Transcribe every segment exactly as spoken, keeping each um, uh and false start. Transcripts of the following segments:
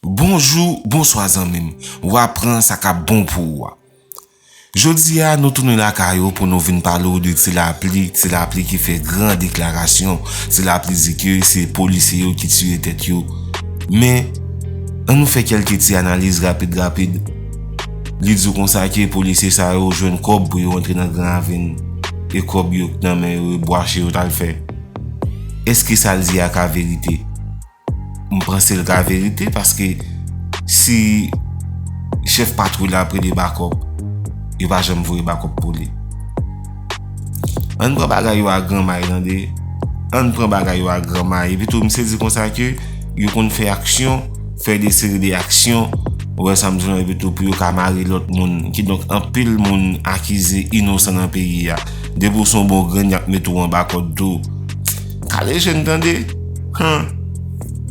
Bonjou, bonswa zanmi m. W a pran sa k ap bon pou ou a. Jodi a, nou tounen lakay ou pou nou vin pale w de Ti Lapli, Ti Lapli ki fè gran deklarasyon, Ti Lapli di ke se polisye yo ki tiye tèt yo. Men, ann nou fè kèlke ti analiz rapid rapid. Li di w konsa ke polisye sa yo jwenn kòb pou yo antre nan Gran Ravin, e kòb yo k nan men yo, e bwache yo t al fè. Èske sa l di a ka verite? M panse l ka verite paske si chèf patwouy la ap rele bakòp, yo pa janm voye bakòp pou li. Ann pran bagay yo a gran may, tande. Ann pran bagay yo a gran may. Epi tou, misye di konsa ke yo konn fè aksyon, fè de seri de aksyon, ou wè sa m di w lan, epi tou pou yo ka mare lòt moun. Kidonk, anpil moun akize inosan nan peyi a. Depi w se yon bon grenn, y ap mete w anba kòd tou. Kale je n, tande. Han.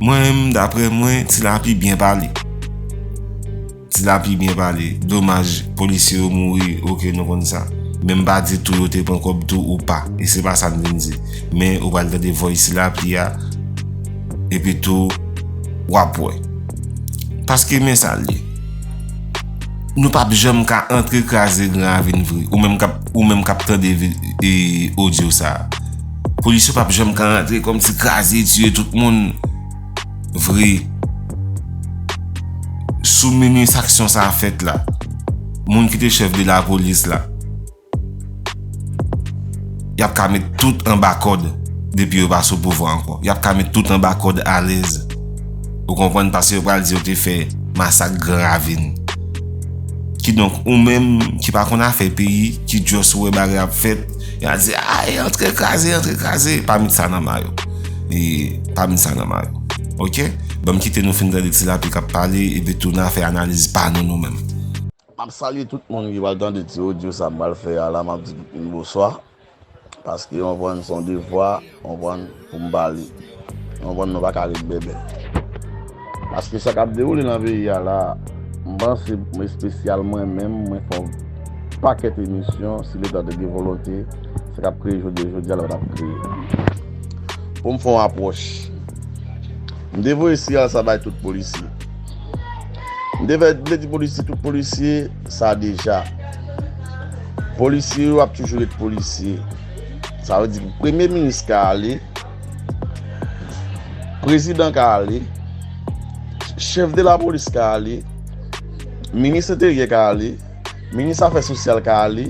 Mwen menm, daprè mwen, Ti Lapli byen pale. Ti Lapli byen pale. Domaj, polisye yo mouri, oke, nou konn sa. Men m pa di tou yo te pran kòb tou ou pa. E se pa sa m vin di. Men ou pral tande voice Ti Lapli a. Epi tou, w ap wè. Paske men sa l ye. Nou p ap janm ka antre kraze Gran Ravin vre. Ou menm k ap, ou menm k ap tande vi-, e, odyo sa a. Polis yo p ap janm ka antre kòmsi kraze, tiye tout moun vre. Sou minis aksyon sa a fèt la, moun ki te chèf de lapolis la, y ap ka met tout anba kòd depi yo pa sou pouvwa ankò. Y ap ka met tout anba kòd alèz. Ou konprann? Paske yo pral di yo te fè masak Gran Ravin. Kidonk, ou menm ki pa konn afè peyi, ki just wè bagay ap fèt, y a di, "Ay, antre kraze, antre kraze." Pa met sa nan may ou. E pa met sa nan may ou. Oke? Ban m kite nou fin tande Ti Lapli k ap pale, epi tou n a fè analiz pa nou, nou menm. M ap salye tout moun ki pral tande ti odyo sa m pral fè a la. M ap di tout moun bonswa. Paske, w konprann, se yon devwa, w konprann, pou m pale. W konprann, nou pa ka ret bèbè. Paske sa k ap dewoule nan peyi a la, m panse, mwen espesyal mwen menm, mwen fè yon pakèt emisyon, si Leta te gen volonte, sa k ap kreye jodi, jodi a la pa t ap kreye. Pou m fè yon apwòch, m te voye siyal sa bay tout polisye. M te vle, m te di polisye, tout polisye, sa deja. Polisye yo ap toujou ret polisye. Sa vle di, premye minis ka ale, prezidan ka ale, chèf de lapolis ka ale, minis enteryè ka ale, minis afè sosyal ka ale,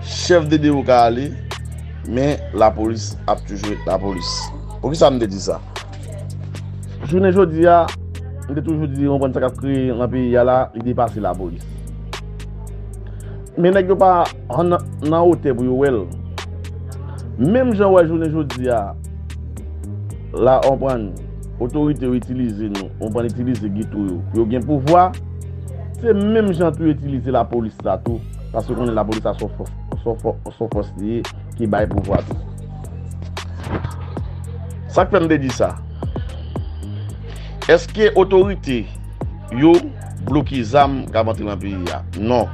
chèf de dewo ka ale, men lapolis ap toujou ret lapolis. Poukisa m te di sa? Jounen jodi a, m te toujou di, w konprann sa k ap kreye nan peyi a la, li depase lapolis. Men nèg yo pa nan, nan wotè pou yo wè l. Menm jan w wè jounen jodi a, la, w konprann, otorite yo itilize nou, w konprann, itilize geto yo pou yo gen pouvwa, se menm jan tou yo itilize lapolis la tou, paske yo konnen lapolis la se yon fò-, se yon fò-, se yon fòs li ye ki bay pouvwa tou. Sa k fè m te di sa? Èske otorite yo bloke zam k ap antre nan peyi a? Non.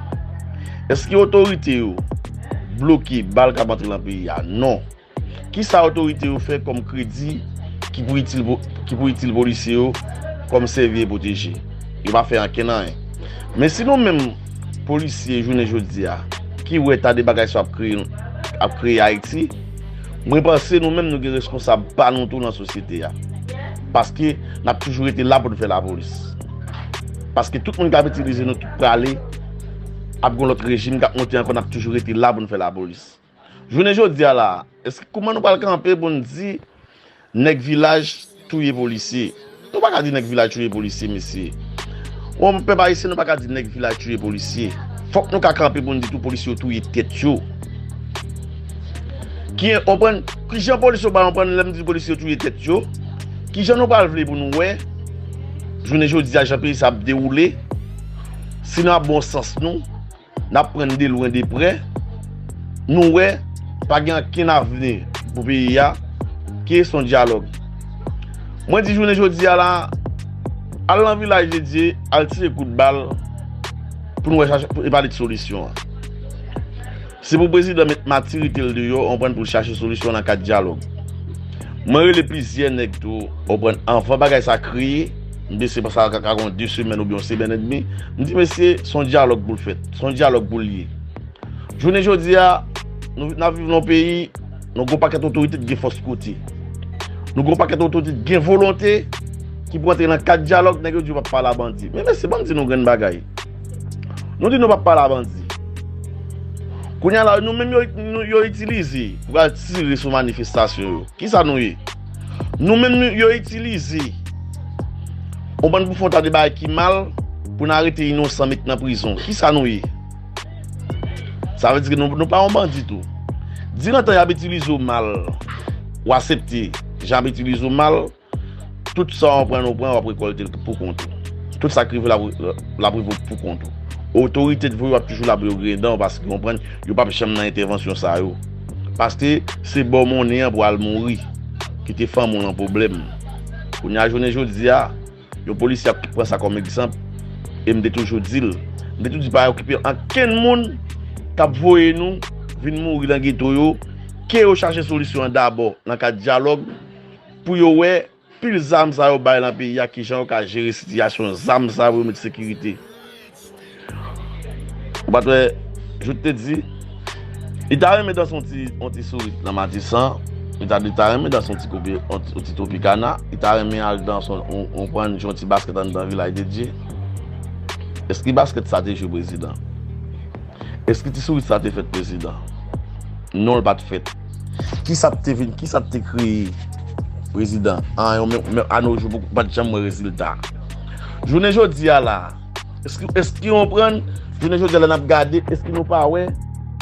Èske otorite yo bloke bal k ap antre nan peyi a? Non. Kisa otorite yo fè kòm kredi ki pou itil po-, ki pou itil polisye yo kòm sèvi e pwoteje? Yo pa fè ankenn anyen. Men si nou menm polisye jounen jodi a ki wè ta de bagay sa ap kreye, ap kreye Ayiti, mwen panse nou menm nou gen reskonsab pa nou tou nan sosyete a. Paske n ap toujou rete la pou n fè lapolis. Paske tout moun k ap itilize nou tout prale, ap gen lòt rejim k ap monte ankò, n ap toujou rete la pou n fè lapolis. Jounen jodi a la, èske kouman nou pral kanpe pou n di nèg vilaj touye polisye? Nou pa ka di nèg vilaj touye polisye, mesye. Bon, pèp ayisyen, nou pa ka di nèg vilaj touye polisye. Fòk nou ka kanpe pou n di tou polisye yo touye tèt yo. Ki, w konprann, kijan polisye yo pral konprann lè m di polisye yo touye tèt yo? Kijan nou pral vle pou nou wè jounen jodi a jan peyi sa ap dewoule? Si nou ap bon sans nou, n ap pran de lwen de prè, nou wè pa gen ankenn avni pou peyi a, ki se yon dyalòg. Mwen di jounen jodi a la, al nan vilaj de Dye, al tire kout bal pou nou wè chache, pou pale de solisyon an. Se pou prezidan met matirite l deyò, w konprann, pou l chache solisyon nan kad dyalòg. Mwen rele plizyè nèg tou, w konprann, anvan bagay sa kreye, M panse sa ka, ka gen de semèn oubyen yon semèn edmi. M di, mesye, se yon dyalòg pou l fèt. Se yon dyalòg pou l ye. Jounen jodi a, nou, n ap viv nan yon peyi, nou gon pakèt otorite ki gen fòs kote. Nou gon pakèt otorite ki gen volonte, ki pou antre nan kad dyalòg, nèg yo di yo p ap pale a bandi. Men mesye, ban m di nou grenn bagay. Nou di nou p ap pale a bandi. Kounye a la, nou menm yo, nou, yo itilize pou al tire sou manifestasyon yo. Kisa nou ye? Nou menm nou, yo itilize. Ou konprann, pou fè yon ta de bagay ki mal, pou n arete inosan, met nan prizon. Kisa nou ye? Sa vle di ke nou, nou pa yon bandi tou. Di nan tan y ap itilize w mal, w aksepte jan y ap itilize w mal, tout sa w pran, w pran, w ap rekòlte l pou kont ou. Tout sa k rive l ap, l ap rive w pou kont ou. Otorite t voye w ap toujou la pou yo griyen dan w, paske w konprann, yo p ap janm nan entèvansyon sa yo. Paske se ba w monnen an pou al mouri, kite fanmi w nan pwoblèm. Kounye a, jounen jodi a, yon polisye ap pran sa kòm egzanp, e m te toujou di l, m te toujou di pa okipe ankenn moun k ap voye nou vin mouri nan geto yo, ke yo chache solisyon an dabò nan kad dyalòg, pou yo wè pil zam sa yo bay nan peyi a, kijan yo ka jere sitiyasyon zam sa yo pou yo met sekirite. Ou pa t wè, Jout te di, li ta renmen danse yon ti, yon ti sourit nan Matisan, li ta, li ta renmen danse yon ti kopi, yon ti, yon ti Tropicana, li ta renmen al danse yon, yon, yon pran jwe yon ti baskèt anndan Vilaj de Dye. Èske baskèt sa te jwe prezidan? Èske ti sourit sa te fèt prezidan? Non, l pa t fèt. Kisa t te vin, kisa t te kreye prezidan? An, yo menm, menm anojou, ou pa t janm wè rezilta. Jounen jodi a la, èske, èske w konprann? Jounen jodi a la, n ap gade, èske nou pa wè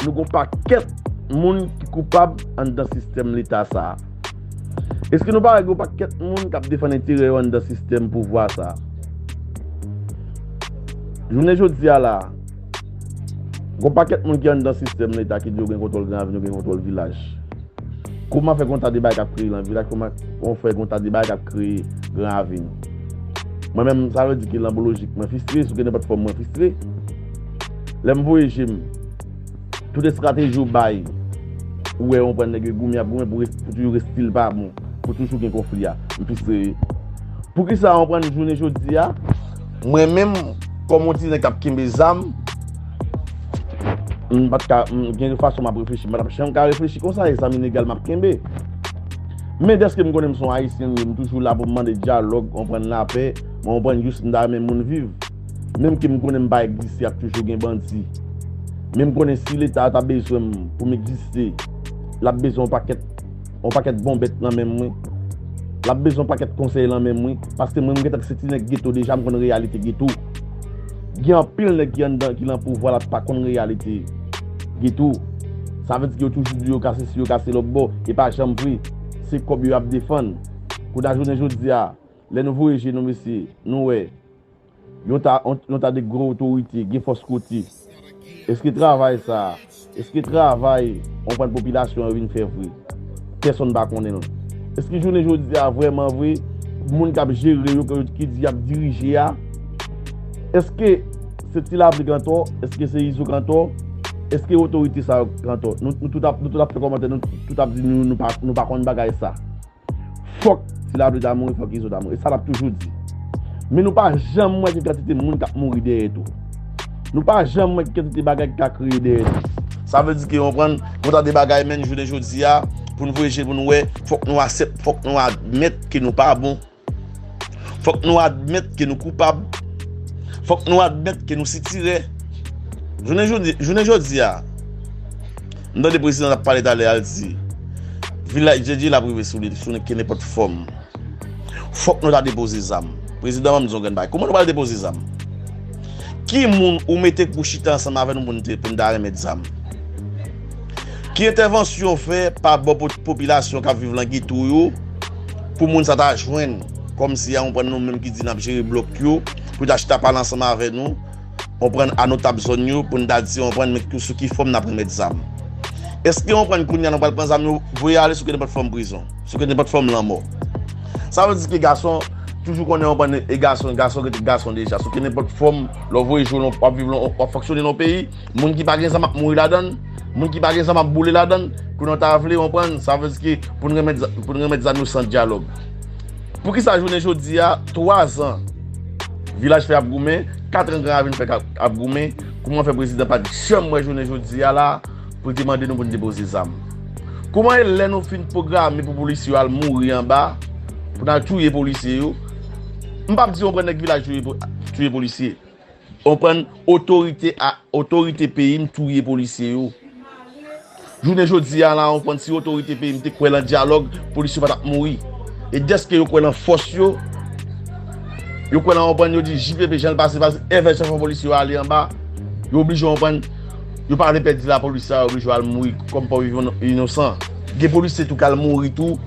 nou gon pakèt moun ki koupab anndan sistèm leta sa a? Èske nou pa wè gon pakèt moun k ap defann enterè yo anndan sistèm pouvwa sa a? Jounen jodi a la, gon pakèt moun ki anndan sistèm leta ki di yo gen kontwòl Gran Ravin, yo gen kontwòl Vilaj. Kòman fè gon ta de bagay k ap kreye nan Vilaj, kòman, kòman fè gon ta de bagay k ap kreye Gran Ravin? Mwen menm, sa vle di ke nan lojik mwen fristre, sou ke nenpòt fòm mwen fristre. Lè m voye je m, tout estrateji yo bay, ou wè, ou konprann, nèg yo goumen, ap goumen pou res-, pou toujou reste l pa bon, pou toujou gen konfli a. M fristre wi. Poukisa, ou konprann, jounen jodi a, mwen menm, kòm yon ti nèg k ap kenbe zam, m pa t ka, m gen fason m ap reflechi, m pa t ap janm ka reflechi konsa, e zam ilegal m ap kenbe. Men dèske m konnen m se yon Ayisyen, m toujou la pou m mande dyalòg, konprann lapè, mwen konprann jis m ta renmen moun viv. Menm ke m konnen m pa egziste, ap toujou gen bandi. Men m konnen si leta a ta bezwen m pou m egziste, l ap bezwen yon pakèt, yon pakèt bon bèt nan men mwen. L ap bezwen yon pakèt konsèy nan men mwen, paske mwen, m gentan se ti nèg geto deja, m konn reyalite geto. Gen anpil nèg ki anndan, ki nan pouvwa la, pa konn reyalite geto. Sa vle di ke yo toujou di yo ka sesi, yo ka se lòtbò, e pa janm vre. Se kòb yo y ap defann. Kounye a jounen jodi a, lè nou voye je nou, mesye, nou wè yon ta, yon, yon ta de gwo otorite, gen fòs kote. Èske travay sa a, èske travay, ou konprann, popilasyon an vin fè vre? Pèsonn pa konnen l. Èske jounen jodi a, vrèman vre, moun k ap jere yo, ki di y ap dirije a, èske se Ti Lapli k antò? Èske se Izo k antò? Èske otorite sa yo k antò? Nou, nou tout ap, nou tout ap fè kòmantè, nou tout ap di nou, nou pa, nou pa konn bagay sa. Fòk Ti Lapli ta mouri, fòk Izo ta mouri. Sa n ap toujou di. Men nou pa janm wè ki kantite moun k ap mouri dèyè tou. Nou pa janm wè ki kantite bagay ki ka kreye dèyè tou. Sa vle di ke, ou konprann, gon ta de bagay, men jounen jodi a, pou n voye je pou n wè, fòk nou aksep-, fòk nou admèt ke nou pa bon. Fòk nou admèt ke nou koupab. Fòk nou admèt ke nou sitirè. Jounen jodi, jounen jodi a, m tande prezidan t ap pale talè a, l di, Vilaj de Dye l ap rive sou li, sou ke nenpòt fòm. Fòk nou ta depoze zam. Prezidan, ban m di w yon grenn bagay. Kòman nou pral depoze zam? Ki moun ou mete pou chita ansanm avè nou pou n te, pou n ta remèt zam? Ki entèvansyon w fè pa bò po-, popilasyon k ap viv nan geto yo pou moun sa ta jwenn, kòmsi a, ou konprann, nou menm ki di n ap jere blòk yo, pou ta chita pale ansanm avè nou, ou konprann, a notab zòn yo, pou n ta di, ou konprann, men sou ki fòm n ap remèt zam? Èske, ou konprann, kounye a nou pral pran zam yo, voye ale sou ke nenpòt fòm prizon, sou ke nenpòt fòm lanmò? Sa vle di ke gason toujou konnen, ou konprann, e gason, gason rete gason deja, sou ke nenpòt fòm, lè w voye je w, w ap viv, w ap fonksyone nan yon peyi, moun ki pa gen zam ap mouri ladan l, moun ki pa gen zam ap boule ladan l, kounye a w ta vle, ou konprann, sa vle di ke pou n remèt za-, pou n remèt zam yo san dyalòg. Poukisa jounen jodi a, twa zan, Vilaj fè ap goumen, kat an Gran Ravin fè ap goumen. Kouman fè prezidan pa t janm wè jounen jodi a la pou l te mande nou pou n depoze zam? Kouman e lè nou fin pwograme pou polisye yo al mouri anba, pou n al touye polisye yo? M p ap di yon pran nèg vilaj touye, touye polisye. Yon pran otorite a otorite peyi m touye polisye yo. Jounen jodi a la, yon pran si otorite peyi m te kwè lan dyalòg, polisye yo pa t ap mouri. E dèske yo kwè lan fòs yo, yo kwè lan yon pran yo di J P P jan l pase, pase, envè chan fò polisye yo ale anba, yo oblije yon pran, yo pa vle pèdi lapolis sa, yo oblije al mouri kòm pòv inosan. Gen polisye tou k al mouri tou,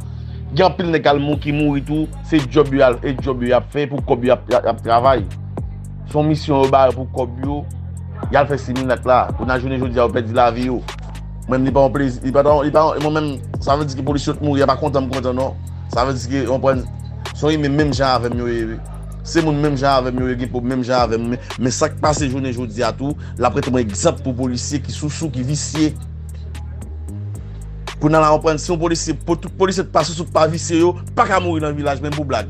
gen anpil nèg k al mou ki mouri tou, se djòb yo al, e djòb yo y ap fè pou kòb yo y ap, y ap, y ap travay. Se yon misyon yo ba yo pou kòb yo, y al fè similak la. Kounye a jounen jodi a yo pèdi lavi yo. Mwen menm li pa yon plezi, li pa, li pa, mwen menm, sa vle di ke polisye yo t mouri a pa kontan m kontan non. Sa vle di ke yon pran, se yon imen menm jan avè m yo ye wi. Se moun menm jan avè m yo ye, gen pwob menm jan avè m, men, men sa k pase jounen jodi a tou, l ap rete yon egzanp pou polisye ki sousou, ki visye. Kounye a la yon pran, si yon polisye, pou tout polisye t pa sousou, t pa visye yo pa ka mouri lan vilaj menm pou blag.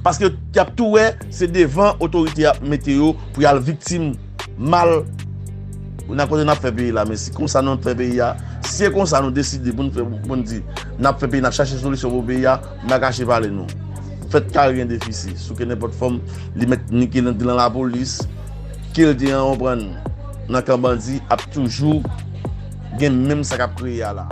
Paske y ap tou wè se devan otorite y ap mete yo pou y al viktim mal. Kounye a kote n ap fè peyi la, men si konsa nou ap fè peyi a, si se konsa nou deside pou n fè, pou n di n ap fè peyi, n ap chache solisyon pou peyi a, m pa kache pale nou. Fèt kare gen defisi, sou kenenpòt fòm, li mèt ni ke l te lan lapolis, ke l te an, yon pran nan kan bandi, ap toujou gen menm sa k ap kreye a la.